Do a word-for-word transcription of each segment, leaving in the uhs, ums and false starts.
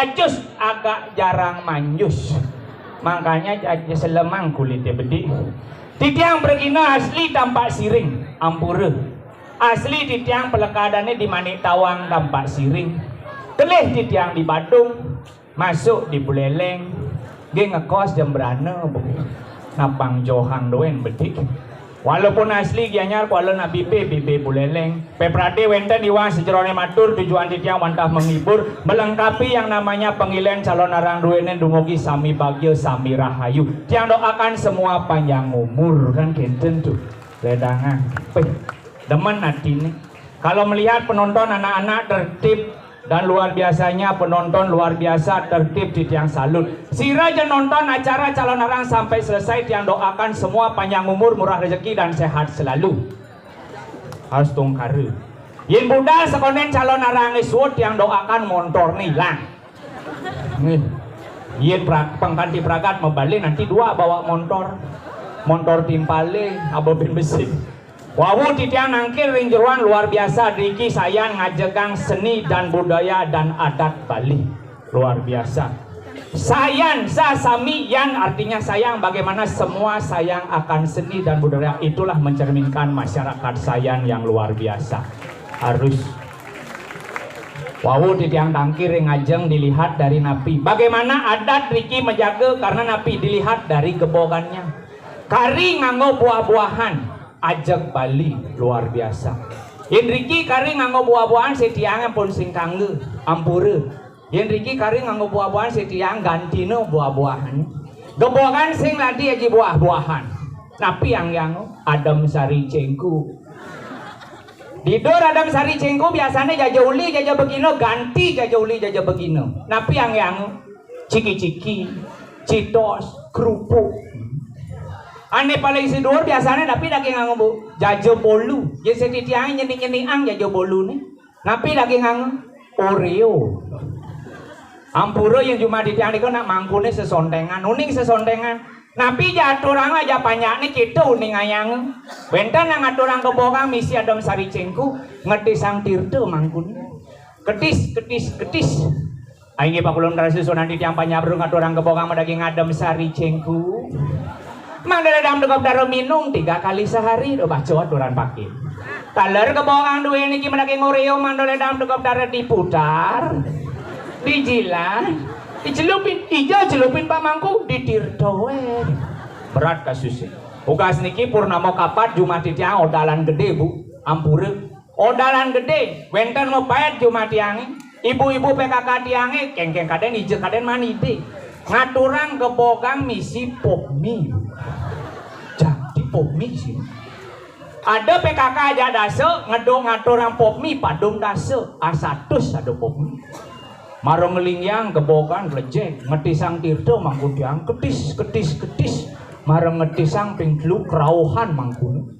Ajus agak jarang manjus. Makanya aja selemang kulitnya bedik. Titiang pragina asli Tampak Siring, ampura. Asli titiang pelekadane di Manik Tawang, Tampak Siring. Kelih titiang di Badung, masuk di Buleleng. Nggih, ngekos Jembrana, Bu. Napang Johang doen bedik. Walaupun asli Gianyar, Kuala Nabipe, Bibe Buleleng. Peprade wenten iwang sejerone matur, tujuan titiang wantah menghibur, melengkapi yang namanya pengilen calon arang duene dumugi sami bagia, sami rahayu. Tiang doakan semua panjang umur, kan kenten tuh. Ledangan. Peh, demen hati nih. Kalau melihat penonton anak-anak tertib dan luar biasanya, penonton luar biasa tertib, titiang salut. Sira aja nonton acara calon arang sampai selesai, tiang doakan semua panjang umur, murah rezeki dan sehat selalu. Harus tungkara. Yen budal sekonden calon arang suud, tiang doakan montor nilang. Nih. Yen pra, pengkanti pragat mebalik nanti dua bawa montor. Montor timpale, aba bin mesin. Wau titiang nangkil ring jeroan luar biasa, driki sayan ngajegang seni dan budaya dan adat Bali. Luar biasa. Sayan, sa, sami, yan artinya sayang. Bagaimana semua sayang akan seni dan budaya, itulah mencerminkan masyarakat sayan yang luar biasa. Harus. Wau titiang tangkil ring ajeng dilihat dari napi. Bagaimana adat driki menjaga karena napi dilihat dari gebogannya. Kari nganggo buah-buahan, ajeg Bali luar biasa. Yen riki kari nganggo buah-buahan, setiang pun sing kangge, ampura. Yen riki kari nganggo buah-buahan, setiang gantino buah-buahan. Gebogan sing ladi aji buah-buahan. Napi angge anggo? Adem sari cengku. Didur adem sari cengku biasane jaja uli, jaja begino, ganti jaja uli, jaja begino. Napi angge anggo? Ciki-ciki, citos, kerupuk. Ane paling siduur biasane napi daging anggo, Bu? Jaja bolu. Yen setitiange nyenik-nyenikan jaja bolune. Napi daging anggo? Oreo. Ampura yen jumah titiang nika nak mangkune sesontengan, uning sesontengan. Napi ja aturang aja panyakne kita uning ayang. Wenten nang aturang kebogang misi adem sari cengku, ngetisang tirta mangkune. Ketis, ketis, ketis. Ai nggih, pakulun rasa sunan titiang panyabrung aturang kebogang madaging adem sari cengku. Mangda ledang degep dara minum tiga kali sehari, do baca aturan pakin. Taler kebogang duwe niki madaging Oreo, mangda ledang degep dara diputar, dijilat, dicelupin, ija celupin pamangku, ditirta we. Berat kasusnya. Ugas niki purnama kapat jumah titiang odalan gede, Bu. Ampura. Odalan gede, wenten mapaet jumah tiange. Ibu-ibu P K K tiange, kengkeng kaden, ija kaden manide. Ngaturang kebogang misi pop mie. Jadi pop mie sih. Ada P K K aja dasa, ngedok ngaturang pop mie padum dasa, asatus ada pop mie. Marang ngelingyang kebogang lejeng, ngetisang tirta mangkun tiang, ketis, ketis, ketis. Marang ngetisang ping telu kerauhan mangkun.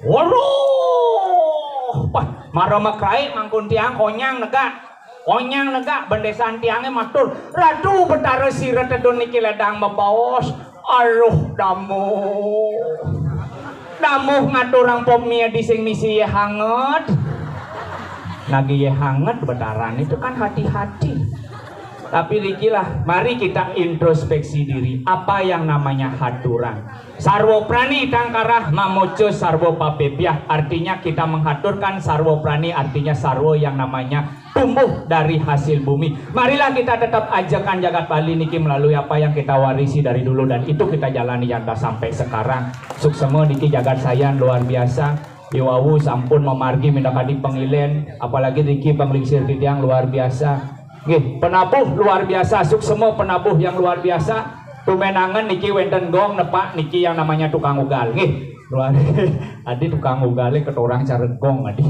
Waduh, pah, mara makraik mangkun tiang konyang negak. Konyang negak bendesan tiange matur, "Ratu Betara Sira Tedun niki ledang mabaos. Aduh, damuh. Damuh ngaturang pop mie di sing misi ye hanget." Nagi ye hanget betaran itu kan hati-hati. Tapi rikilah, mari kita introspeksi diri. Apa yang namanya haturan? Sarwa prani tangkarah mamoco sarwa papepiah. Artinya kita menghaturkan sarwa prani, artinya sarwa yang namanya tumbuh dari hasil bumi. Marilah kita tetap ajakan jagat Bali niki melalui apa yang kita warisi dari dulu dan itu kita jalani nyata sampai sekarang. Suksema niki jagat sayan luar biasa. Iwawu sampun memargi minakadi pengilen, apalagi niki panglingsir titiang luar biasa. Nggih, penabuh luar biasa, suksema penabuh yang luar biasa. Tumenangan niki wenten gong nepak niki yang namanya tukang ugal. Nggih, luar adi tukang ugale ketorang cara gong adi.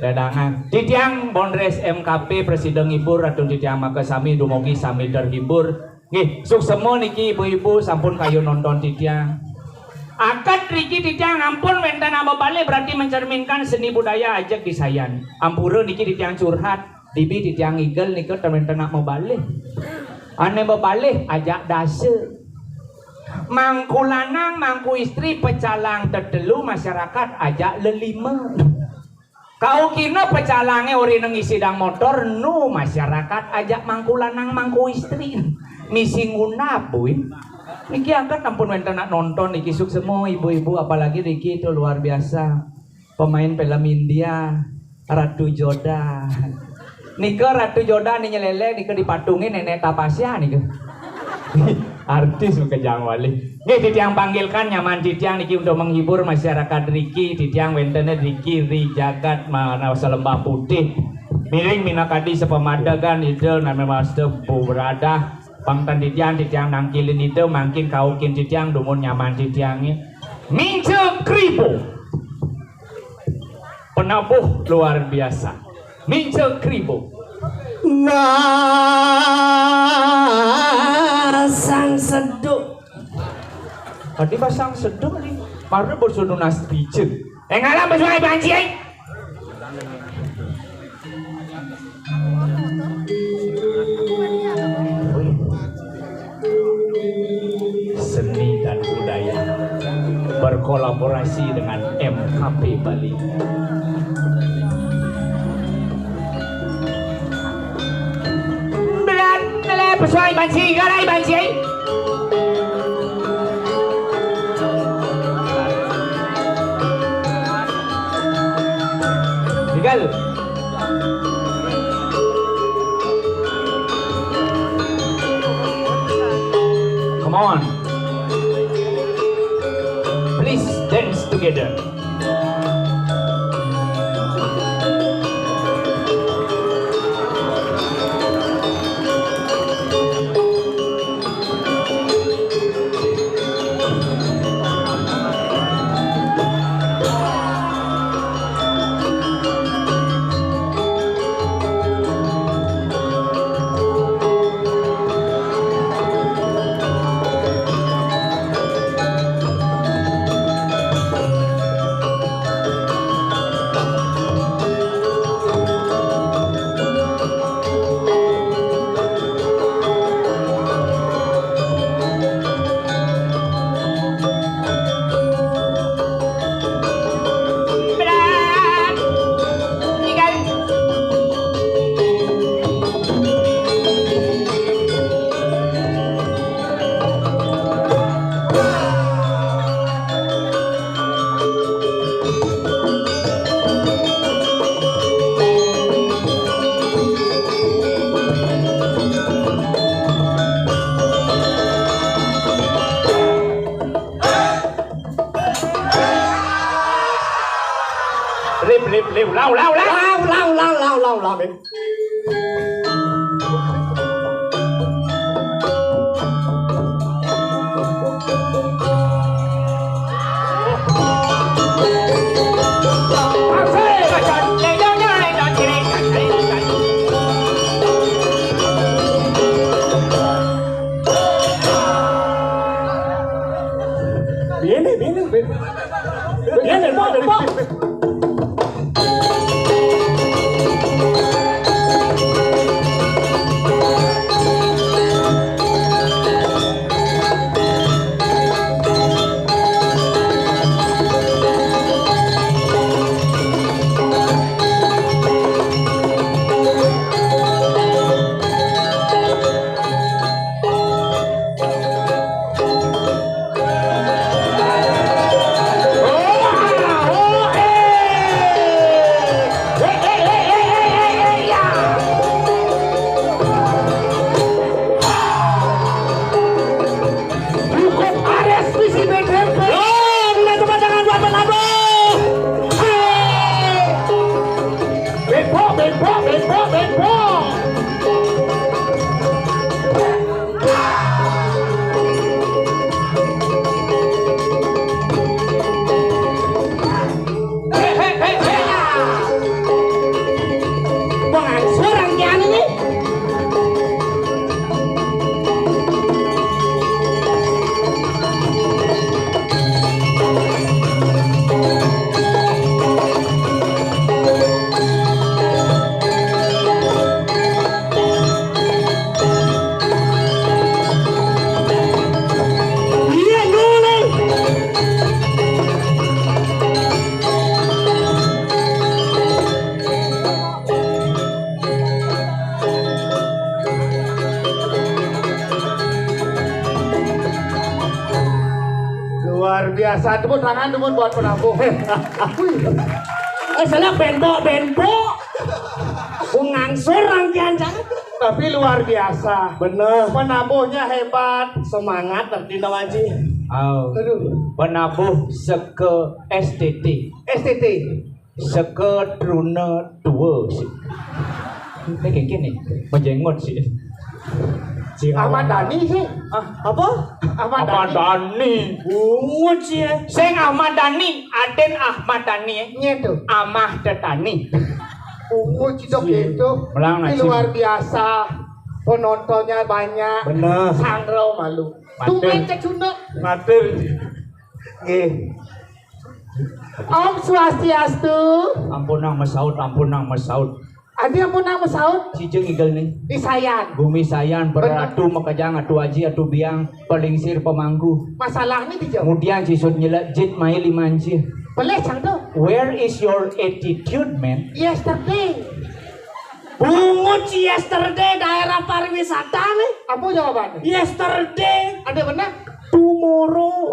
Ledangan. Titiang Bondres M K P presiden ngibur, atun titiang maka sami dumugi sami terhibur. Nggih, suksema niki ibu-ibu sampun kayun nonton titiang. Akad riki titiang ampun wenten aba balik berarti mencerminkan seni budaya ajeg di sayan. Ampura niki titiang curhat, dibi titiang igel nika ten wenten nak mabalih. Ane mabalih ajak dasa. Mangku lanang, mangku istri, pecalang tetelu, masyarakat ajak lelima. Kaukina pecalangé orina ngisi dang motor, nu masyarakat ajak mangku lanang mangku istri. Misi ngunab, buin. Niki angkat ampun wénten nak nonton niki suksema ibu-ibu, apalagi Ricky itu luar biasa. Pemain film India, Ratu Joda. Nika Ratu Joda ni nyeleleh nika dipatungin Nenek Tapasya nika. Artis makejang malih. Nggih, titiang panggilkan nyaman titiang niki untuk menghibur masyarakat Ricky, titiang wénten Ricky Ri Jagat Manasa Lembah Putih. Miring minakadi sapamadegan Ida Nami Wasta Bu Beradah. Pang ten titiang, titiang nangkilin Ida, mangkin kaukin titiang dumun nyaman titiangé. Minca Kribo. Penabuh luar biasa. Minca Kribo. Nah, sang seduk. Tadi pasang seduk ni. Mari bersununas pijit. Eh, ngalah bersuai banci, eh. Seni dan budaya berkolaborasi dengan M K P Bali. Belan, nele, pesuai banci, galai banci. Tinggal. Come on. Please dance together. Lip, lip, lip, lau, lau, lau. Lau, lau, lau, lau, lau, lau, lip. Viene, viene, viene. Viene, viene, viene. Biasa, tepuk tangan dulu buat penabuh. Wih, Eh, salah benbok, benbok. Wong ngangsur rangkian cang. Tapi luar biasa. Bener. Penabuhnya hebat. Semangat nanti Nawaji. Oh. Aduh. Penabuh seke S T T. S T T. Seke truna dua sih. Ini kayak gini, menjengot sih. Ahmad Dhani sih. Ah, apa? Ahmad Ahmad Dhani. Dhani. Bungut sih ya. Sing Ahmad Dhani, Aden Ahmad Dhani. Nya tuh. Amah Tetani. Ungu cidok itu. Melang Ini nasi. Luar biasa. Penontonnya banyak. Bener. Sangrau malu. Matur. Tumben cek Sunda. Matur. Nggih. Om Swastiastu. Ampun nang mesaut, ampun nang mesaut. Adi ampun nama saut. Cijeng igel nih. Di Sayan. Bumi Sayan, beratu, makejang, atu aji, atu biang, pelingsir, pemangku. Masalahnya di Jawa. Kemudian sisut nyelek jit mai limanci. Boleh cang tuh. Where is your attitude, man? Yesterday. Bungut si yesterday daerah pariwisata nih. Apa jawabannya? Yesterday, Ada benar? Tomorrow.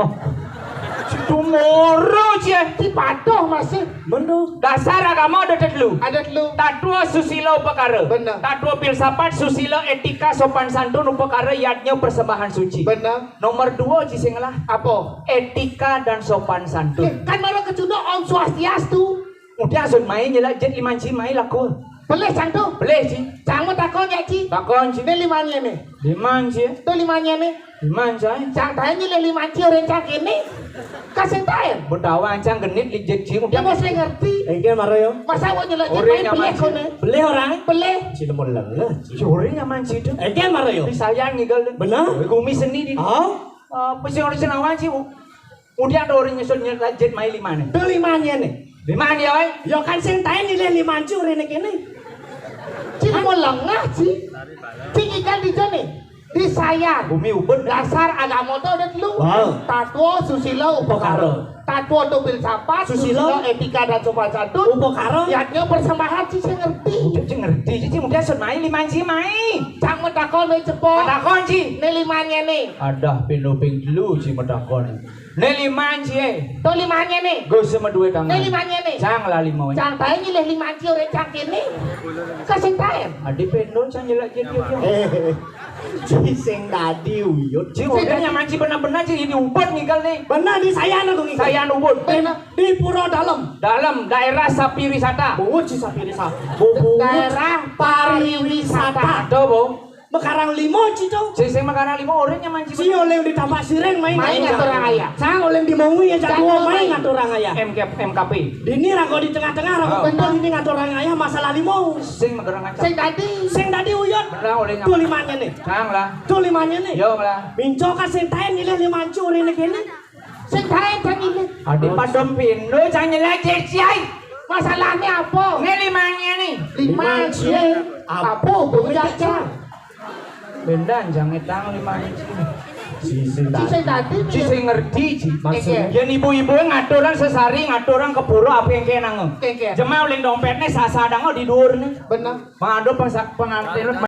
Tomorrow cie. Di patuh masih. Bener. Dasar agama ada telu. Ada telu. Tatwa susila upakara. Bener. Tatwa filsafat, susila, etika, sopan santun, upakara, yadnya, persembahan suci. Benar. Nomor dua ci sing ngelah. Apa? Etika dan sopan santun. Eh, kan malah kecunduk Om Swastiastu. Udah sun mai nyelak jet limanci mai laku. Boleh cang tuh. Boleh ci. Cang mau takon ya ci. Takon ci. Ini limanya nih. Limanci. Tuh limanya nih. Limanci. Cang tanya nih limanci orang cang ini. Kasih tahu. Betawa ancang genit li jet ci. Dia Udah mau saya ngerti. Engke maro yo. Masa mau nyelak ci Orang main nyaman boleh ci. kono. Boleh orang. Boleh. Ci lemu lengeh. Ci orang nyaman ci tuh. Engke maro yo. Di Sayan ngigel deh. Bener. Gumi seni di. Oh. Apa sih orang senawan sih? Udah ada orang nyusul nyelak jet mai limane. Tuh limanya nih. Limane ya, wai? Yo kan sing tae nilih limanci urine kene. Ci mau lengah ci. Ci ikan di jone. Di Sayan. Bumi ubud. Dasar agama tuh ada telu. Wow. Tatwa, susila, upakara. Tatwa tuh filsafat, Susila. Susila, etika dan sopan santun. Upakara. Yadnya persembahan ci sing ngerti. Udah ci ngerti ci, udah sun mai limanci mai. Cang metakon mai cepok. Matakon ci. Ini limanya nih. Ada pindho ping telu ci matakon. Ne limanci e. Tuh limanya nih. Gus sama duwe tangan. Ini limanya nih. Cang lah lima. Cang tae nilih limanci orang cang kene. Kasih tae. Adi pindho cang nyelak jet yo. Eh, ci sing dadi uyut. Ci udah nyaman ci bener-bener ci ini ubud ngigel nih. Benar di Sayan aku ngigel. Sayan ubud. Benar. Di Pura Dalem. Dalem daerah Sapi Wisata. Bungut ci Sapi Wisata. Bungut. Daerah pariwisata. Tuh, Bu. Mekarang limo ci tuh. Sing sing Mekarang limo orang nyaman ci. Ci oleh di Tapak Siring main. Main ngatur orang ayah. Sang oleh di Mongu ya jago main ngatur orang ayah. M K, M K P. Dini rago di tengah-tengah rago. Oh. Betul ini ngatur orang ayah masalah limo. Sing Mekarang ancang. Sing tadi. Sing tadi uyut. Bener oleh nyaman. Tuh limanya nih. Cang lah. Tuh limanya nih. Yo lah. Minco ka sing tae nilih limanci urine kene. Sing tae kan ini. Adi padom pindho cang nyelak jet ci ai. Masalahnya apa? Ini limanya nih. Limanci. Apa? Bocah. Bendan jang etang limanci. Ci sing tadi. Ci sing ngerti ci. Maksudnya? Yen ibu-ibu ngaturan sesari ngaturan ke pura apa yang kena nge. Jema uling dompetnya sasa dang di dhuwur nih. Bener. Mengadu pengantin